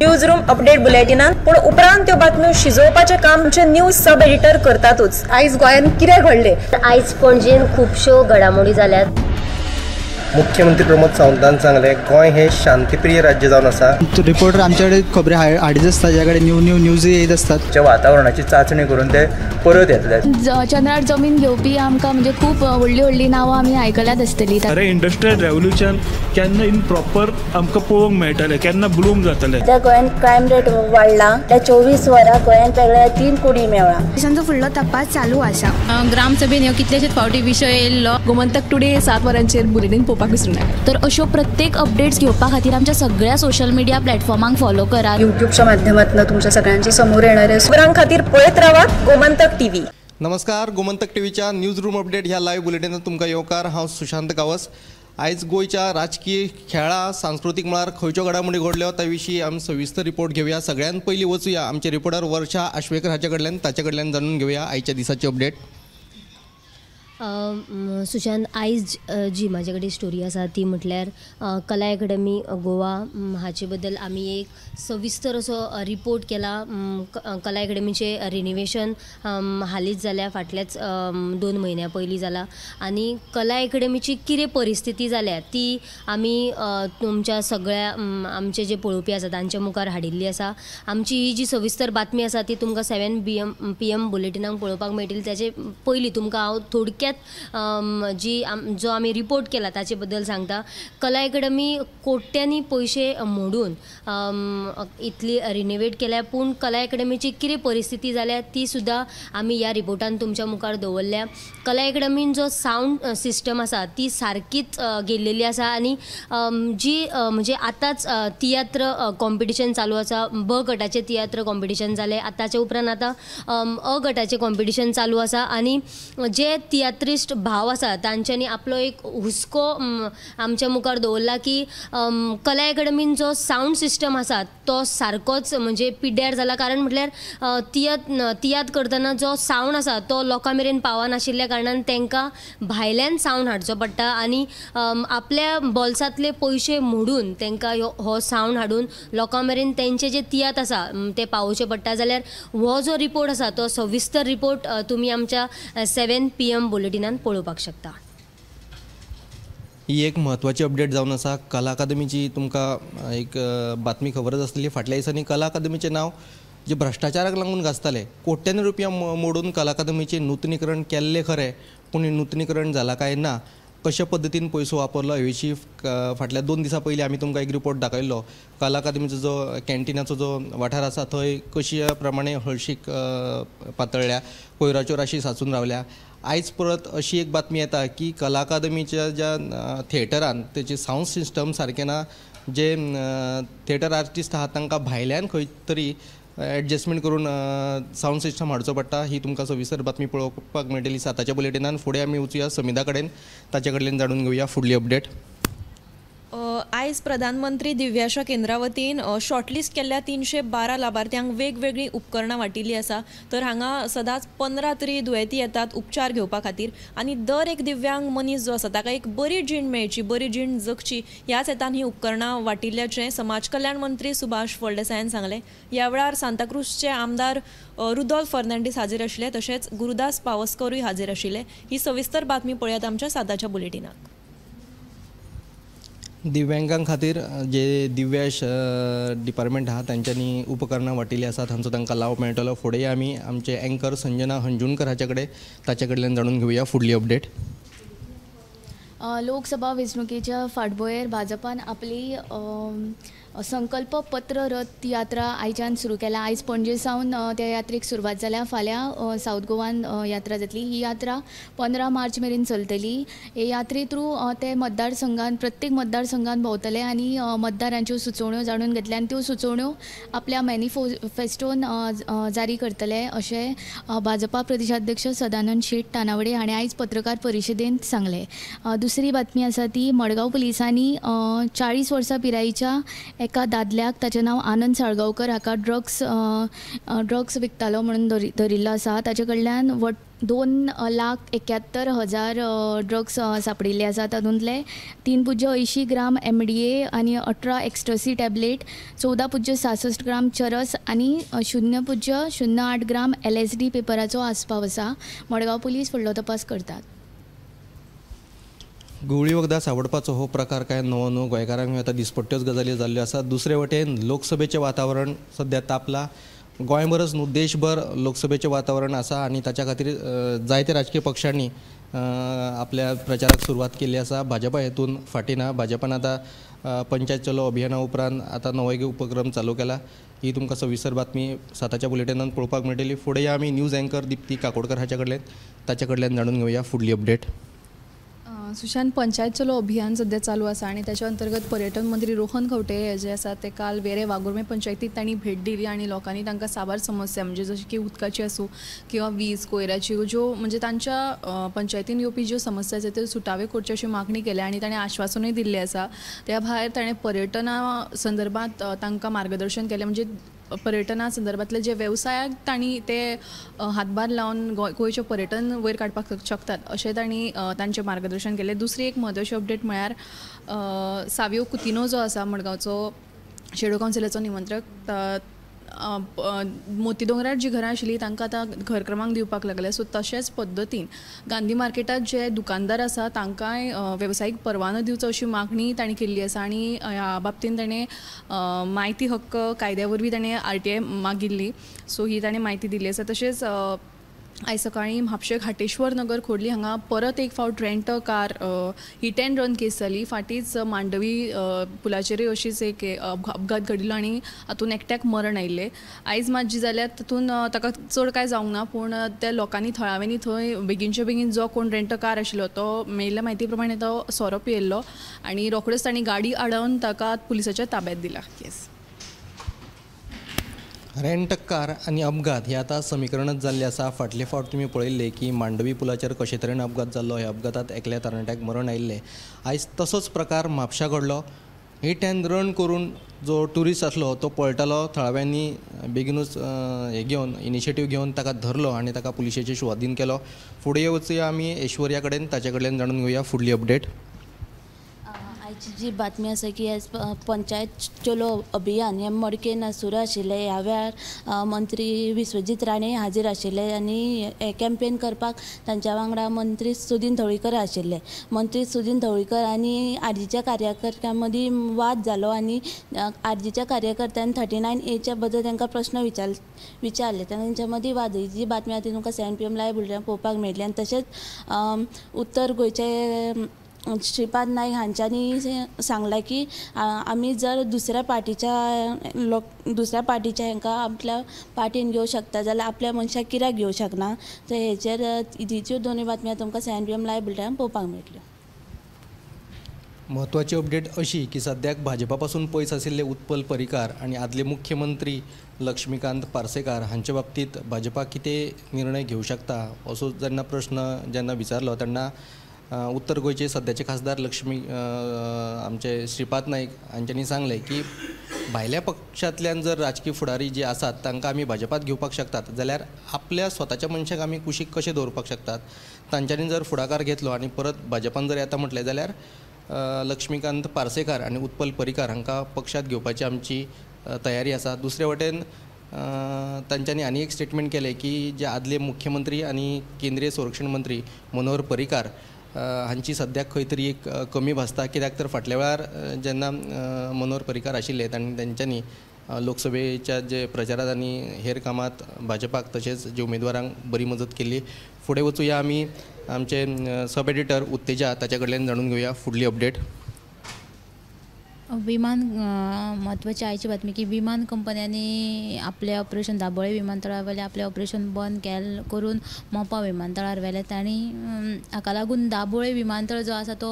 News room update बुलेटिनान, पूण उपरांत त्यो बातम्यो शिजोवपाचें काम आमचे न्यूज सब एडिटर करतातूच. आयज गोंयांत कितें घडलें? आयज पणजेन खुबश्यो घडामोडी जाल्यात. मुख्यमंत्री प्रमोद सावंतान सांगलें, गोंय हें शांतीप्रिय राज्य जावन आसा. रिपोर्टर आमचे कडेन खबरी हाडीत आसता, ज्या कडेन न्यू न्यू न्यूज येत आसतात. वातावरणाची चांचणी करून ते परत येतले. चंद्रार जमीन घेवपी आमकां म्हणजे खूब व्हडली व्हडली नांवां आमी आयकल्यात आसतली. अरे इंडस्ट्रियल रेव्होल्युशन केन्ना इन प्रॉपर आमकां पळोवंक मेळटलें, केन्ना ब्लूम जातलें. त्या गोंयांत क्रायम रेट वाडला, त्या 24 वरां गोंयांत वेगळ्या 3 कोटी मेळ्ळा. पोलिसांचो फुडलो तपास चालू आसा. ग्रामसभेन ह्यो कितलेशेच फावटी विशय येयल्लो. गोमंतक टुडे 7 वरांचेर बुलेटीन पळोवपाक विसरूं नाका. तर अश्यो प्रत्येक अपडेट्स घेवपा खातीर आमच्या सगळ्या सोशल मिडिया प्लॅटफॉर्मांक फॉलो करात. यूट्यूबच्या माध्यमातून तुमच्या सगळ्यांच्या समोर येणारे खबरां खातीर पळयत रावात गोमंतक टीव्ही. नमस्कार, गोमंतक टीव्हीच्या न्यूज रूम अपडेट ह्या लायव्ह बुलेटिनात तुमकां येवकार. हांव सुशांत गावस. आयज गोंयच्या राजकीय, खेळां, सांस्कृतीक मळार खंयच्यो घडामोडी घडल्यो त्या विशीं आमी सविस्तर रिपोर्ट घेवया. सगळ्यान पयलीं वचुया आमचे रिपोर्टर वर्षा आश्वेकर हाचे कडल्यान, ताचे कडल्यान जाणून घेवया आयच्या दिसाची अपडेट. सुशांत, आयज जी म्हाजे कडेन स्टोरी आसा ती म्हटल्यार कला अकॅडमी गोवा हाचे बद्दल आमी एक सविस्तर असो रिपोर्ट केला. कला अकॅडमीचें रिनोवेशन हालींच जाल्या, फाटल्याच 2 म्हयन्या पयलीं जाला आनी कला अकॅडमीची कितें परिस्थिती जाल्या ती आमी तुमच्या सगळ्या आमचे जे पळोवपी आसा तांच्या मुखार हाडिल्ली आसा. आमची ही जी सविस्तर बातमी आसा ती तुमकां 7 PM बुलेटिनाक पळोवपाक मेळटली. ताचे पयलीं तुमकां हांव थोडक्यात जी जो आमी रिपोर्ट केला ताचे बद्दल सांगता. कला अकॅडमी कोट्यांनी पयशे मोडून इतली रिनोवेट केल्या, पूण कला अकॅडमीची कितें परिस्थिती जाल्या ती सुद्दां आमी ह्या रिपोर्टान तुमच्या मुखार दवरल्या. कला अकॅडमीन जो सावंड सिस्टम आसा ती सारकीच गेल्लेली आसा आनी जी म्हणजे आतांच तियात्र कॉम्पिटिशन चालू आसा, ब गटाचें तियात्र कॉम्पिटिशन जालें, आतांच्या उपरांत आतां अ गटाचें कॉम्पिटिशन चालू आसा आनी जे तियात्रिस्ट भाव आसा तांच्यांनी आपलो एक हुस्को आमच्या मुखार दवरला की कला अकॅडमीन जो सावंड सिस्टम आसा तो सारकोच म्हणजे पिड्ड्यार जाला. कारण म्हटल्यार तियात्र करतना जो सावंड आसा तो लोकां मेरेन पावनाशिल्ल्या कारणान तांकां भायल्यान सावंड हाडचो पडटा आनी आपल्या बोल्सांतले पयशे मोडून तांकां हो सावंड हाडून लोकां मेरेन तेंचे जे तियात्र आसा ते पावोवचे पडटा. जाल्यार हो जो रिपोर्ट आसा तो सविस्तर रिपोर्ट तुमी आमच्या 7 PM बुलेटिनान पळोवपाक शकता. ही एक म्हत्वाची अपडेट जावन आसा. कला अकादमीची तुमकां एक बातमी खबरच आसतली. फाटल्या दिसांनी कला अकादमीचें नांव जे भ्रश्टाचाराक लागून गाजतालें, कोट्यांनी रुपया मोडून कला अकादमीचें नुतनीकरण केल्लें खरें, पूण नुतनीकरण जालां काय ना, कशे पद्दतीन पयसो वापरलो हे विशीं फाटल्या 2 दिसां पयलीं आमी तुमकां एक रिपोर्ट दाखयल्लो. कला अकादमीचो जो कॅन्टिनाचो जो वाठार आसा थंय कशा प्रमाणे हळशीक पातळ्ळ्या, कोयराच्यो राशी साचून रावल्या. आयज परत अशी एक बातमी येता की कला अकादमीच्या ज्या थिएटरान तेची सावंड सिस्टम सारकें ना, जे थिएटर आर्टिस्ट आहात तांकां भायल्यान खंय तरी एडजस्टमेंट करून सावंड सिस्टम हाडचो पडटा. ही तुमकां सविस्तर बातमी पळोवपाक मेळटली 7च्या बुलेटिनान. फुडें आमी वचुया समिधा कडेन, ताचे कडल्यान जाणून घेवया फुडली अपडेट. आयज प्रधानमंत्री दिव्याशा केंद्रा वतीन शॉर्टलिस्ट केल्ल्या 312 लाभार्थ्यांक वेगवेगळीं उपकरणां वांटिल्लीं आसा. तर हांगा सदांच 15 तरी दुयेंती येतात उपचार घेवपा खातीर आनी दर एक दिव्यांग मनीस जो आसा ताका एक बरी जीण मेळची, बरी जीण जगची ह्याच हेतान ही उपकरणां वांटिल्ल्याचें समाज कल्याण मंत्री सुभाष फळदेसायान सांगलें. ह्या वेळार सांताक्रूजचे आमदार रुदोल्फ फर्नांडीस हाजीर आशिल्ले, तशेंच गुरुदास पावसकरूय हाजीर आशिल्ले. ही सविस्तर बातमी पळयात आमच्या 7च्या बुलेटिनाक. दिव्यांगां खातीर जे दिव्याश डिपार्टमेंट आहा तांच्यांनी उपकरणां वांटिल्लीं आसात, हांचो तांकां लाव मेळटलो. फुडें आमी आमचे एंकर संजना हंजुणकर हाचे कडेन, ताचे कडल्यान जाणून घेवया फुडली अपडेट. लोकसभा वेंचणुकेच्या फाटभुंयेर भाजपान आपली संकल्प पत्र रथ यात्रा आयच्यान सुरू केल्या. आयज पणजे सावन त्या यात्रेक सुरवात जाल्या. फाल्यां सावथ गोवान यात्रा जातली. ही यात्रा 15 मार्च मेरेन चलतली. हे यात्रे थ्रू ते मतदारसंघान, प्रत्येक मतदारसंघान भोंवतले आनी मतदारांच्यो सुचोवण्यो जाणून घेतले आनी त्यो सुचोवण्यो आपल्या मॅनिफेस्टोन जारी करतले अशें भाजपा प्रदेशाध्यक्ष सदानंद शेट तानावडे हाणें आयज पत्रकार परिशदेंत सांगलें. दुसरी बातमी आसा ती मडगांव पुलिसांनी 40 वर्सां पिरायेच्या एका दादल्याक, ताचें नांव आनंद साळगांवकर, हाका ड्रग्स विकतालो म्हणून धरिल्लो आसा. ताचे कडल्यान वट 2,71,000 ड्रग्स सापडिल्ले आसा. तातूंतले 3.80 ग्राम MDA आनी 18 एक्स्टसी टॅबलेट, 14.66 ग्राम चरस आनी 0.08 ग्राम LSD पेपराचो आस्पाव आसा. मडगांव पुलीस फुडलो तपास करतात. घुंवळी वखदां सावडपाचो हो प्रकार काय नवो न्हू, गोंयकारांक आतां दिसपट्ट्योच गजाली जाल्ल्यो आसा. दुसरे वटेन लोकसभेचें वातावरण सद्या तापलां. गोंयभरच न्हू देशभर लोकसभेचें वातावरण आसा आनी ताच्या खातीर जायते राजकीय पक्षांनी आपल्या प्रचाराक सुरवात केल्ली आसा. भाजपा हेतून फाटीं ना. भाजपान आतां पंचायत चलो अभियाना उपरांत आतां नवो एक उपक्रम चालू केला. ही तुमकां सविस्तर बातमी 7च्या बुलेटिनान पळोवपाक मेळटली. फुडें आमी न्यूज एंकर दीप्ती काकोडकर हाच्या कडल्यान ताच्या कडल्यान जाणून घेवया फुडली अपडेट. सुशांत, पंचायत चलो अभियान सध्या चालू आसा आनी ताच्या अंतर्गत पर्यटन मंत्री रोहन खंवटे हे जे आसा ते काल वेरें वाघुर्मे पंचायतीत तांणी भेट दिली आनी लोकांनी तांकां साबार समस्या म्हणजे जशें की उदकाची आसूं किंवा वीज, कोयराची, ज्यो म्हणजे तांच्या पंचायतीन येवपी ज्यो समस्या आसा त्यो सुटाव्यो करच्यो अशी मागणी केल्या आनी ताणें आश्वासनूय दिल्लें आसा. त्या भायर ताणें पर्यटना संदर्भात तांकां मार्गदर्शन केलें, म्हणजे पर्यटना संदर्भातले जे वेवसायाक तांणी ते हातभार लावन गोंयचें पर्यटन वयर काडपाक शकतात अशें तांणी तांचें मार्गदर्शन केलें. दुसरी एक म्हत्वाची अपडेट म्हळ्यार सावियो कुतिनो जो आसा मडगांवचो शेडो कावन्सिलाचो निमंत्रक, मोती दोंगरार जी घरां आशिल्लीं तांकां आतां घर क्रमांक दिवपाक लागले. सो तशेंच पद्दतीन गांधी मार्केटात जे दुकानदार आसा तांकांय वेवसायीक परवानो दिवचो अशी मागणी तांणी केल्ली आसा आनी ह्या बाबतीन ताणें म्हायती हक्क कायद्या वरवीं ताणें RTI मागिल्ली. सो ही ताणें म्हायती दिल्ली आसा. तशेंच आयज सकाळीं म्हापशें घाटेश्वर नगर खोर्ली हांगा परत एक फावट rent a car hit and run case जाली. फाटींच मांडवी पुलाचेरूय अशीच एक अपघात घडिल्लो आनी हातूंत एकट्याक मरण आयिल्लें. आयज मात जी जाल्या तातूंत ताका चड कांय जावंक ना, पूण त्या लोकांनी थळाव्यांनी थंय बेगीनचे बेगीन जो कोण रेंट अ कार आशिल्लो तो मेळिल्ल्या म्हायती प्रमाणे तो सोरो पियेल्लो आनी रोखडोच तांणी गाडी आडावन ताका पुलिसाच्या ताब्यांत दिला. येस, रेंट कार आनी अपघात हे आतां समीकरणच जाल्लें आसा. फाटले फावट तुमी पळयल्लें की मांडवी पुलाचेर कशे तरेन अपघात जाल्लो. ह्या अपघातांत एकल्या तरणाट्याक मरण आयिल्लें. आयज तसोच प्रकार म्हापशा घडलो. हिट एंड रन करून जो ट्युरिस्ट आसलो तो पळटालो. थळाव्यांनी बेगीनूच हें घेवन इनिशिएटीव घेवन ताका धरलो आनी ताका पुलिशेचे सुवादीन केलो. फुडें वचुया आमी ऐश्वर्या कडेन, ताचे कडल्यान जाणून घेवया फुडली अपडेट. आयची जी बातमी आसा की आयज पंचायत चलो अभियान हें मडकेन सुरू आशिल्लें. ह्या वेळार मंत्री विश्वजीत राणे हाजीर आशिल्ले आनी हें कॅम्पेन करपाक तांच्या वांगडा मंत्री सुदीन ढवळीकर आशिल्ले. मंत्री सुदीन ढवळीकर आनी आरजीच्या कार्यकर्त्यां मदीं वाद जालो आनी आरजीच्या कार्यकर्त्यांनी 39Aच्या बद्दल तांकां प्रश्न विचारले. तांच्या मदीं वाद. ही जी बातमी आसा ती तुमकां 7 PM live bulletin पळोवपाक मेळटली. आनी तशेंच उत्तर गोंयचे श्रीपाद नायक हांच्यांनी सांगलां की आमी जर दुसऱ्या पार्टीच्या हांकां आपल्या पार्टीन घेवंक शकता जाल्यार आपल्या मनशाक कित्याक घेवंक शकना. तर हेचेर हिच्यो दोनूय बातम्यो तुमकां 7 PM live बुलेटिनान पळोवपाक मेळटल्यो. म्हत्वाची अपडेट अशी की सद्याक भाजपा पासून पयस आशिल्ले उत्पल पर्रीकार आनी आदले मुख्यमंत्री लक्ष्मीकांत पार्सेकार हांचे बाबतींत भाजपा कितें निर्णय घेवंक शकता असो जेन्ना प्रश्न जेन्ना विचारलो तेन्ना उत्तर गोंयचे सद्याचे खासदार आमचे श्रीपाद नायक हांच्यांनी सांगलें की भायल्या पक्षांतल्यान जर राजकीय फुडारी जे आसात तांकां आमी भाजपात घेवपाक शकतात जाल्यार आपल्या स्वताच्या मनशाक आमी कुशीक कशें दवरपाक शकतात. तांच्यांनी जर फुडाकार घेतलो आनी परत भाजपान जर येता म्हटलें जाल्यार लक्ष्मीकांत पार्सेकार आनी उत्पल पर्रीकार हांकां पक्षांत घेवपाची आमची तयारी आसा. दुसरे वटेन तांच्यांनी आनी एक स्टेटमेंट केलें की जे आदले मुख्यमंत्री आनी केंद्रीय संरक्षण मंत्री मनोहर पर्रीकार हांची सद्याक खंय तरी एक कमी भासता, कित्याक तर फाटल्या वेळार जेन्ना मनोहर पर्रीकार आशिल्ले तांच्यांनी लोकसभेच्या जे प्रचारांत आनी हेर कामांत भाजपाक तशेंच जे उमेदवारांक बरी मजत केल्ली. फुडें वचुया आमी आमचे सब एडिटर उत्तेजा ताच्या कडल्यान जाणून घेवया फुडली अपडेट. विमान म्हत्वाची आयची बातमी की विमान कंपन्यांनी आपलें ऑपरेशन दाबोळे विमानतळा वयलें आपलें ऑपरेशन बंद करून मोपा विमानतळार व्हेलें आनी हाका लागून दाबोळे विमानतळ जो आसा तो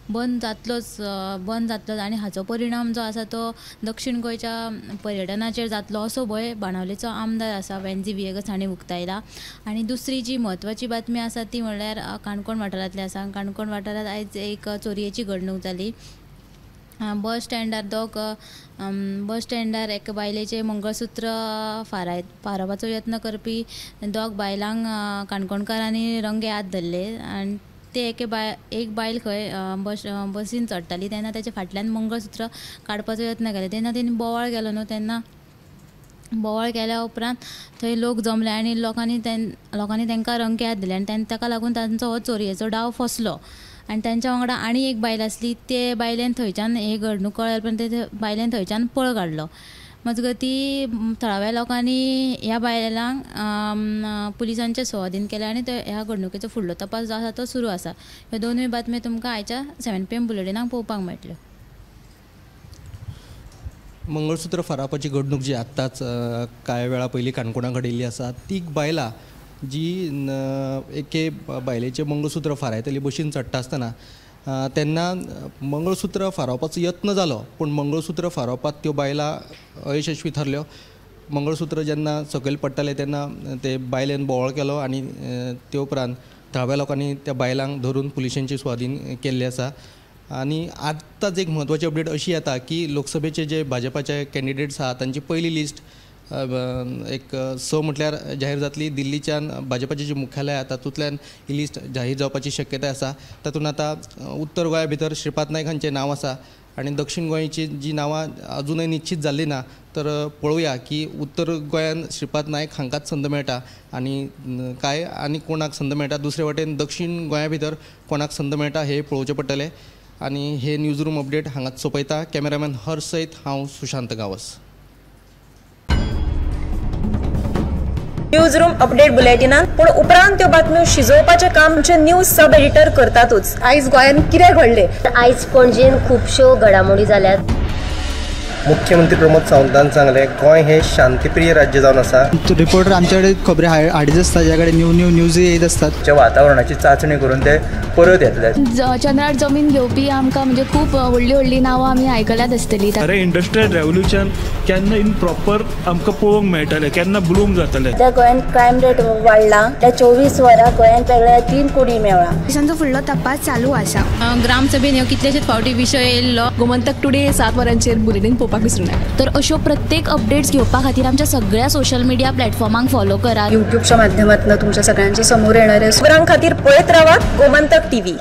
बंद जातलोच आनी हाचो परिणाम जो आसा तो दक्षिण गोंयच्या पर्यटनाचेर जातलो असो भंय बाणावलेचो आमदार आसा वेन्झी व्हिएगस हांणी उक्तायला. आनी दुसरी जी म्हत्वाची बातमी आसा ती म्हणल्यार काणकोण वाठारांतली आसा. काणकोण वाठारांत आयज एक चोरयेची घडणूक जाली. बस स्टँडार दोग बस स्टँडार एका बायलेचें मंगळसूत्र फारावपाचो यत्न करपी दोग बायलांक काणकोणकारांनी रंगे हात धरले आनी ते एक बायल खंय बसीन चडटाली तेन्ना ताच्या फाटल्यान मंगळसूत्र काडपाचो यत्न केलो तेन्ना तेणी बोवाळ केलो न्हू, तेन्ना बोवाळ केल्या उपरांत थंय लोक जमले आनी लोकांनी तांकां रंगे हात दिले आनी ताका लागून तांचो हो चोरयेचो डाव फसलो. आनी तांच्या वांगडा आनी एक बायल आसली, ते बायलेन थंयच्यान हे घडणूक कळ्ळ्या उपरांत ते बायलेन थंयच्यान पळ काडलो. मजगती थळाव्या लोकांनी ह्या बायलांक पुलिसांचे सुवादीन केले आनी ह्या घडणुकेचो फुडलो तपास जो आसा तो सुरू आसा. ह्यो दोनूय बातम्यो तुमकां आयच्या 7 PM बुलेटिनाक पळोवपाक मेळटल्यो. मंगळसूत्र फारावपाची घडणूक जी आत्ताच कांय वेळा पयलीं काणकोणा घडिल्ली आसा, ती बायलां जी एके बायलेचें मंगळसूत्र फारायतली बशीन चडटा आसतना तेन्ना मंगळसूत्र फारावपाचो यत्न जालो, पूण मंगळसूत्र फारावपाक त्यो बायलां अयशस्वी थारल्यो. मंगळसूत्र जेन्ना सकयल पडटालें तेन्ना ते बायलेन बोवाळ केलो आनी ते उपरांत थळाव्या लोकांनी त्या बायलांक धरून पुलिशेंचे सुवादीन केल्लें आसा. आनी आत्ताच एक म्हत्वाची अपडेट अशी येता की लोकसभेचे जे भाजपाचे कॅन्डिडेट्स आहा तांची पयली लिस्ट एक 6 म्हटल्यार जाहीर जातली. दिल्लीच्यान भाजपाचें जें मुख्यालय आहा तातूंतल्यान ही लिस्ट जाहीर जावपाची शक्यताय आसा. तातूंत आतां उत्तर गोंया भितर श्रीपाद नायक हांचें नांव आसा आनी दक्षिण गोंयची जी नांवां अजुनय निश्चीत जाल्ली ना, तर पळोवया की उत्तर गोंयान श्रीपाद नायक हांकांच संद मेळटा आनी काय आनी कोणाक संद मेळटा, दुसरे वटेन दक्षिण गोंया भितर कोणाक संद मेळटा हें पळोवचें पडटलें. आनी हे न्यूज रूम अपडेट हांगाच सोंपयता. कॅमेरामॅन हर्ष सयत हांव Sushant Gawas. News room update बुलेटिनान पूण उपरांत त्यो बातम्यो शिजोवपाचें काम आमचे न्यूज सब एडिटर करतातूच. आयज गोंयांत कितें घडलें? आयज पणजेन खुबश्यो घडामोडी जाल्यात. मुख्यमंत्री प्रमोद सावंतान सांगलें गोंय हे शांतीप्रिय राज्य जावन आसा. रिपोर्टर आमचे कडेन खबरी हाडीत आसता, ज्या कडेन न्यू न्यू न्यूज येत आसतात. वातावरणाची चांचणी करून ते परत येतले. चंद्रार जमीन घेवपी आमकां म्हणजे खूब व्हडली व्हडली नांवां आमी आयकल्यात आसतली. अरे इंडस्ट्रियल रेवोल्युशन केन्ना इन प्रॉपर आमकां पळोवंक मेळटलें, केन्ना ब्लूम जातलें. त्या गोंयांत क्रायम रेट वाडला, त्या 24 वरां गोंयांत वेगळ्या 3 कोटी मेळ्ळा. पुलिसांचो फुडलो तपास चालू आसा. ग्रामसभेन ह्यो कितलेशेच फावटी विशय येयल्लो. गोमंतक टुडे 7 वरांचेर बुलेटीन पळोवपाक विसरूं नाका. तर अश्यो प्रत्येक अपडेट्स घेवपा खातीर आमच्या सगळ्या सोशल मिडिया प्लॅटफॉर्मांक फॉलो करात. युट्यूबच्या माध्यमातून तुमच्या सगळ्यांच्या समोर येणारे खबरां खातीर पळयत रावात गोमंतक टीव्ही.